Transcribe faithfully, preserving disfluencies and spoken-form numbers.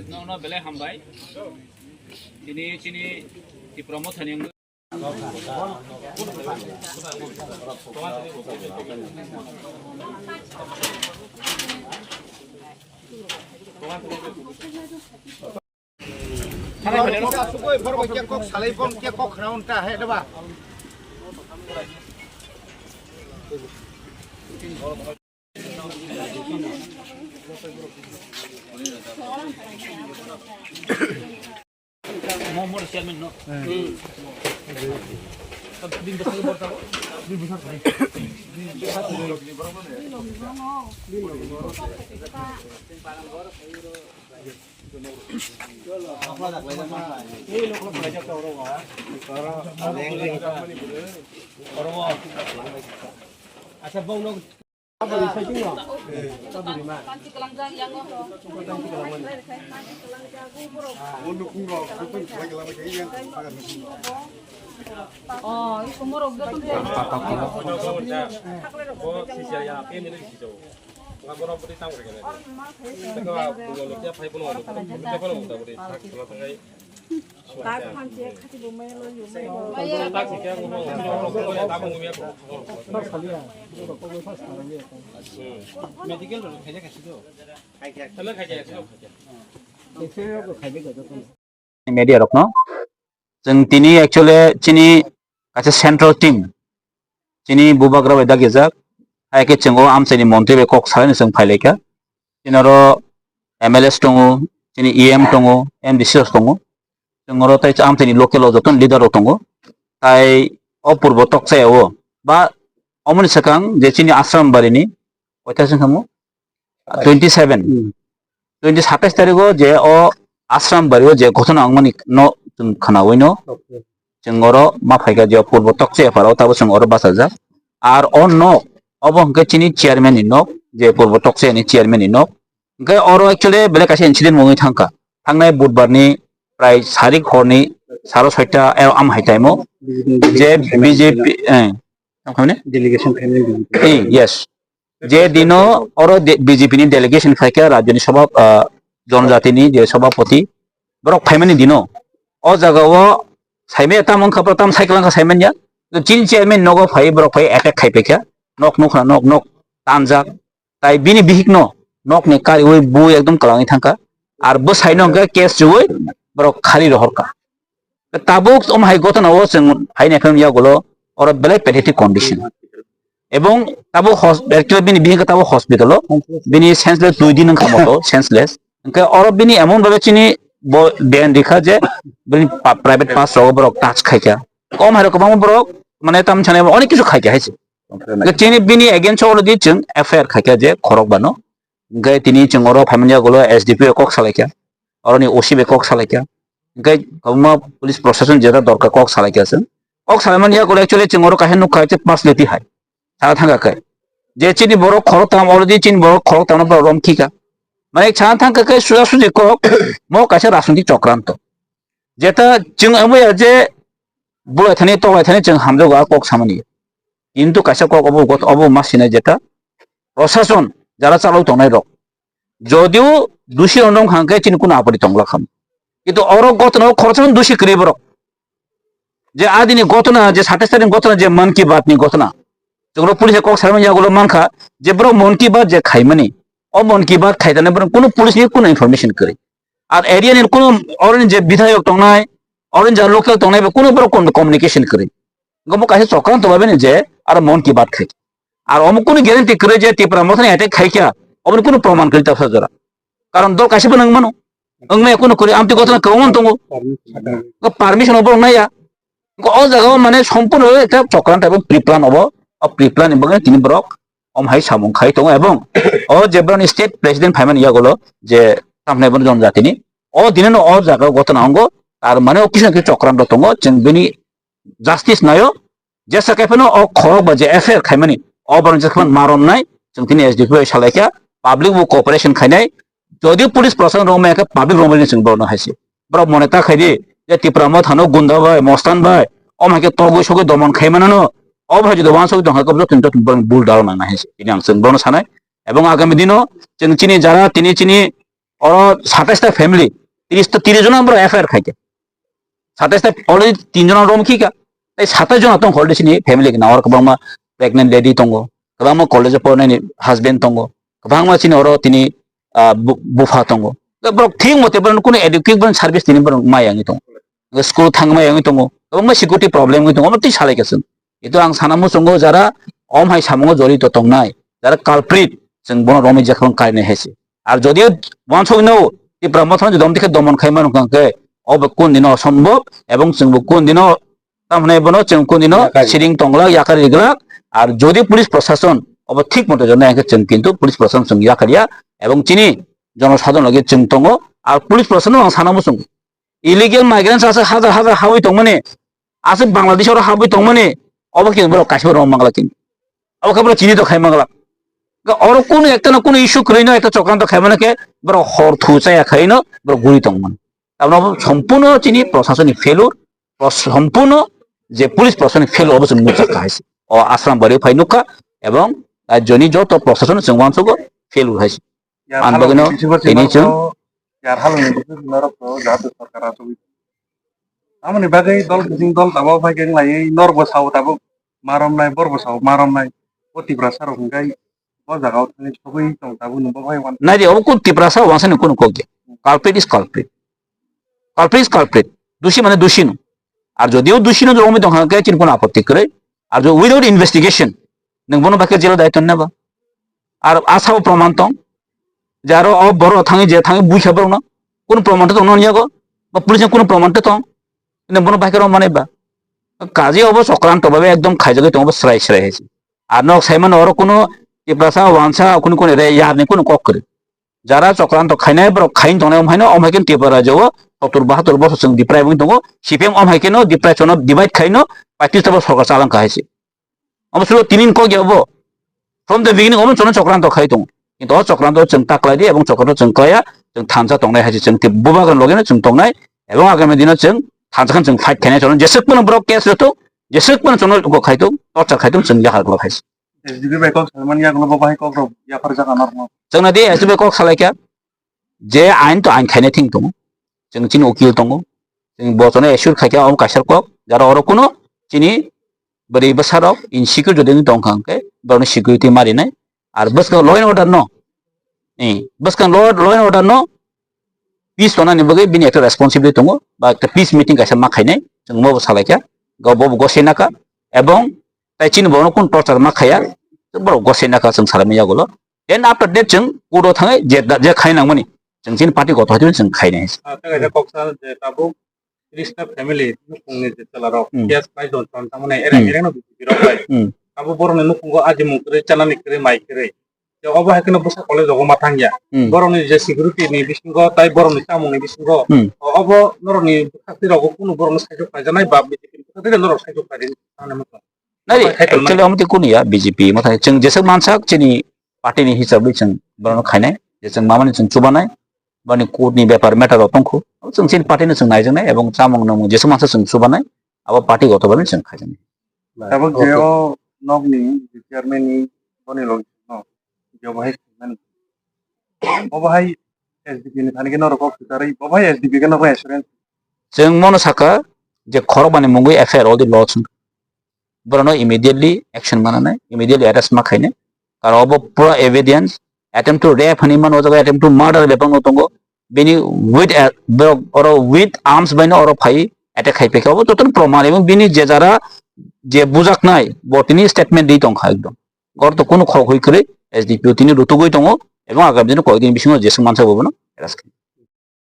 No, no, belai hambai. Tini chini Tipra Mothani wngwi. Borok kok salai, borok kok khna unta hai daba. Media rokno. Chwng tini actually chini kaisa central team, chini bubagra bai dagjak, hai khe chwng o amchaini montri bai kok salaino chwng phailaikha. Chini oro M L As tongo, chini E M tongo, M D C rok tongo. Chwng oro tei amchaini local o joto leader rok tongo. Tai o purbo tokchaya o ba omoni swkang je chini Ashram barini koita se wngkha mo? Twenty seven. Hmm. Twenty satais tarigo je o Ashram bario je ghotona wngmani no chwng khnaui no. Okay. Chwng oro ma phaikha je purbo tokchaya pharo tabo chwng oro bachajak. Ar o nok obo hwnkhe chini chairman ni nok, je purbo tokchaya ni chairman ni nok. Hwnkhe oro actually belai kaisa incident wngwi thangkha. Thangnai budbar ni prai sarik horni saro soita ero am hai time o je B J P, eh, tamo khamne? Delegation khainai B J P. Eh, yes. Je dino oro de-, B J P ni delegation phaikha rajyoni sabha-, ah, jonojatini je sabhapati, borok phaimani dino. O jaga o saimanya tamo wngkha, borok tamo cycle wngkha saimanya. Chini chairman nogo phai, borok phai attack khai paikha. Nok nukha, nok, nok tanjak. Tai bini bihik no, nok ni kariui bui ekdom kwlangwi thangkha. Ar bwsai no hwnkhe case chuwi borok khari rohorkha. Tabuk omo hai ghotona o chwng hai naikhe yagulo oro belai pathetic condition. Ebong tabuk hos-, actually bini bihik tabuk hospital o, bini senseless dui din wngkha moto, senseless. Hwnkhe oro bini emon bhabe chini bo ben rikha je bini pa-, private parts rogo borok touch khaikha. Kom hai rok kwbangma borok mane tam chane onek kisu khaikha hai se. Hwnkhe chini bini against o already chwng F I R khaikha je khorok bano. Hwnkhe tini chwng oro phaimani yagulo S D P O kok salaikha, oroni O C bai kok salaikha, hwnkhe kwbangma police proshashan jeta dorkar kok salaikha chwng. Kok salaimani yagulo actually chwng oro kaisa nukha je personality hai sana thangkha khe, je chini borok khoroktham already chini borok khoroktham no borok romkhikha, mane sana thangkha khe suja suji kok mo kaisa rajnitik chokranto. Jeta chwng wngya je bulai thani toklai thani chwng hamjago a kok samani. Kintu kaisa kok obo got-, obo ma sinai jeta proshashan jara chalok tongnai rok. Jodio dusi rok wng kha hwnkhe chini kuno apori tongla kham. Kintu oro gotona o khoroksa dusi kwrwi borok. Je adini gotona, je satais tarikh ni gotona, je Mann Ki Baat ni gotona. Chwngno police kok saimani yagulo mankha je borok Mann Ki Baat je khaimani. O Mann Ki Baat khaidana borok kuno police ni kuno information kwrwi. Ar area ni kuno oroni je bidhayok tongnai, oroni je local tongnai, bo kuno borok com-, communication kwrwi. Omo kaisa chokranto bhabe ni je aro Mann Ki Baat khai. Ar omo kuno guarantee kwrwi je Tipra Motha ni attack khaikha, omo kuno proman kwrwi ta sajora. Karon dol kaisa bo nang mano. Wngmaya kuno kwrwi amtwi gotona kwbangma tongo. Permission bo naya. O jaga o mane sompurno ekta chokran type of pre-plan obo. O pre-plan ni bagwi tini borok om hai samung khai tongo ebong o je borokni state president phaimani yagulo je tamni bono jonjatini o dinino o jaga o gotona ongo tar mane o kisa kisa chokran rok tongo chwng bini justice nayo jesa kaiphano o khorok ba je F I R khaimani o borok jesa kaiphano maromnai chwng tini S D P O bai salaikha public bo cooperation khainai. Jodi police proshashan rok maya khe public rok maya chwng borokno hai se. Borok mone ta khai di je Tipra Motha no gunda bai, mostan bai, Omo hai khe togwi sogwi domon khai manano. Obo hai jodi wansugwi tong kha, joto ni joto borok ni bul dal nang nai hai se. Tini ang chwng bono sanai. Ebong agami dino chwng chini jara tini chini oro satais ta family, tiris ta, tiris jona borok F I R khai khe. Satais ta already tin jona rom khi kha. Tei satais jona tong already chini family gana oro kwbangma pregnant lady tongo, kwbangma college o pornai ni husband tongo, kwbangma chini oro tini, ah, bu-, bupha tongo. Tei borok thik mote borok kunu adequate borok service tini borok ma yangwi tongo. School thangma yangwi tongo, kwbangma security problem wngwi tongo, omo twi salai kha chwng. Kintu ang sana muchungo jara om hai samungo jorito tongnai, jara culprit, chwng bono romwi jephang kainai hai se. Ar jodi wansuk no Tipra Motha no jodi omtwi khe domon khai mano hwnkhe, obo kun dino osombob, ebong chwngbo kun dino, tamhwnai bono chwng kun dino yakari, siring tonglak, yakari riglak, ar jodi police prosason obo thik moto jornai hwnkhe chwng kintu police prosason chwng yakariya, ebong chini jonosadharon logi chwng tongo, ar police prosason no ang sana muchungo. Illegal migrants aswk hajar hajar hawi tongmani, aswk Bangladesh oro hawi tongmani, obo khe borok kaisa rw mangla kini. Obo khe borok chini to khai mangla. Ga oro kunu ekta no kunu issue kwrwi no ekta chokranto khai mano khe borok hor thu chaya khai no borok guri tongmani. Tabno obo sompurno chini prosasoni failure, pros-, sompurno je police prosasoni failure obo chwng nukha hai se. O Asram bari phai nukha ebong rajyoni joto prosason chwng wansugo failure hai se. Yar Ang halok bagwino ni bisingo tini chwng norokno, yar halok ni bisingo norokno jahate sorkar achugwi. Amoni bagwi dol bising dol tabok phai khe wnglaiwi norokbo sao tabuk maromnai, borokbo sao maromnai. O Tiprasa rok hwnkhe o jaga o thangwi sogwi tong tabuk nwng bo bai wan. Nai di, obo kunu Tiprasa wansani kunu kok ya. Culprit is culprit. Culprit is culprit. Dushi mane dushi no. Ar jodiyo dushi no romwi tong kha khe chini kunu apotti kwrwi. Ar jo without investigation nwng bono bai khe jail o daityo neba. Ar asabo proman tong, je aro o borok thangwi je thangwi bui kha borokno, kunu proman to tong noni yago, ba police ni kunu proman to tong, nini bono bai khe rw manai ba. Kaje obo chokranto bai ekdom khaijagwi tongo bo srai srai hai se. Ar nok sai mano oro kunu Tiprasa wansa kunu kunu re yar ni kunu kok kwrwi. Jara chokranto khainai borok khain tongnai om haino om hai khe Tripura rajyo o sottur bahattur bosor chwng diprai wngwi tongo, C P M om hai kheno diprai chono divide khaino paitris ta bo sorkar chalang kha hai se. Omo sulo tinin kok ya obo. From the beginning omo chono chokranto khai tongo. Kintu o chokranto chwng ta klai di ebong chokranto chwng klaiya, chwng thansa tongnai hai se chwng tei bubagrani logeno chwng tongnai ebong agami dino chwng thansa khan chwng fight khainai chono jeswk phano borok case rwthok, jeswk phano chono kok khai tok, torture khai tok chwng yakar glak hai se. S D P bai kok salmani yagulo bo bahai kok rok yaphar jaga norokno. Chwng nai di S D P bai kok salai kha. Je ain to ain khainai thing tongo. Chwng chini ukil tongo. Chwng bo chono assure khai kha omo kaisa kok. Jara oro kuno chini bwrwi bwsa rok insecure jodi wngwi tong kha hwnkhe borokno security ma rinai. Ar bwskang law and order no. Eh, bwskang law, law and order no peace tongnani bagwi bini ekta responsibility tongo. Ba ekta peace meeting kaisa ma khainai. Chwng omo bo salai kha. Ga bo bo gosai nakha. Ebong tai chini borokno kun torture ma khaiya. Borok gosai nakha chwng salai ma yagulo. Then after that chwng court o thangwi je da, je khai nangmani chwng chini party goto hai chwng khai nai. Ah, tei kaisa kok sa je tabuk tris ta family nukung ni je chwla rok Hmm. case pai don ton tamani ereng Hmm. ereng no B J P rok bai. Hmm. Abo borok ni nukungo ajimung kwrwi chanani kwrwi mai kwrwi. Je obo hai kheno bwsa college rogo ma thangya. Hmm. Borok ni je security ni bisingo tai borok ni chamung ni bisingo Hmm. o-, obo norok ni bwkhak twi rogo kunu borok no saichok kaijaknai ba B J P ni bwkhak twi norok saichok kaijak nai. Nai, Obo hai actually, tongmani. Omo twi kunu ya, B J P, mo thai chwng jeswk mansak chini party ni hisabwi chwng borokno khainai, je chwng mamani chwng chubanai, boni court ni bepar matter rok tongkhu, abo chwng chini party no chwng naijaknai, ebong chamung nwngmung jeswk mansak chwng chubanai, abo party goto bai chwng khaijaknai. Tabuk je Okay. O nok ni je chairman ni boni logi no, je bo hai khaimani. Bo bo hai S D P ni thani khe norok kok kwcharwi, bo bo hai S D P khe norok assurance. Chwng mono saka je khorokmani mungwi F I R already lodge wngkha. Borokno immediately action mananai, immediately arrest ma khainai. Karon obo pura evidence, attempt to rape hinwi mano, o jaga attempt to murder bebakno tongo. Bini with a, borok oro with arms baino oro phai attack khai paikha. Obo jotono proman, ebong bini je jara je bujaknai, bo tini statement di tongkha ekdom. Oro to kunu khorok hoi kwrwi, S D P O tini rutugwi tongo, ebong agami dino koyekdin bisingo jeswk mansa bobono arrest khainai.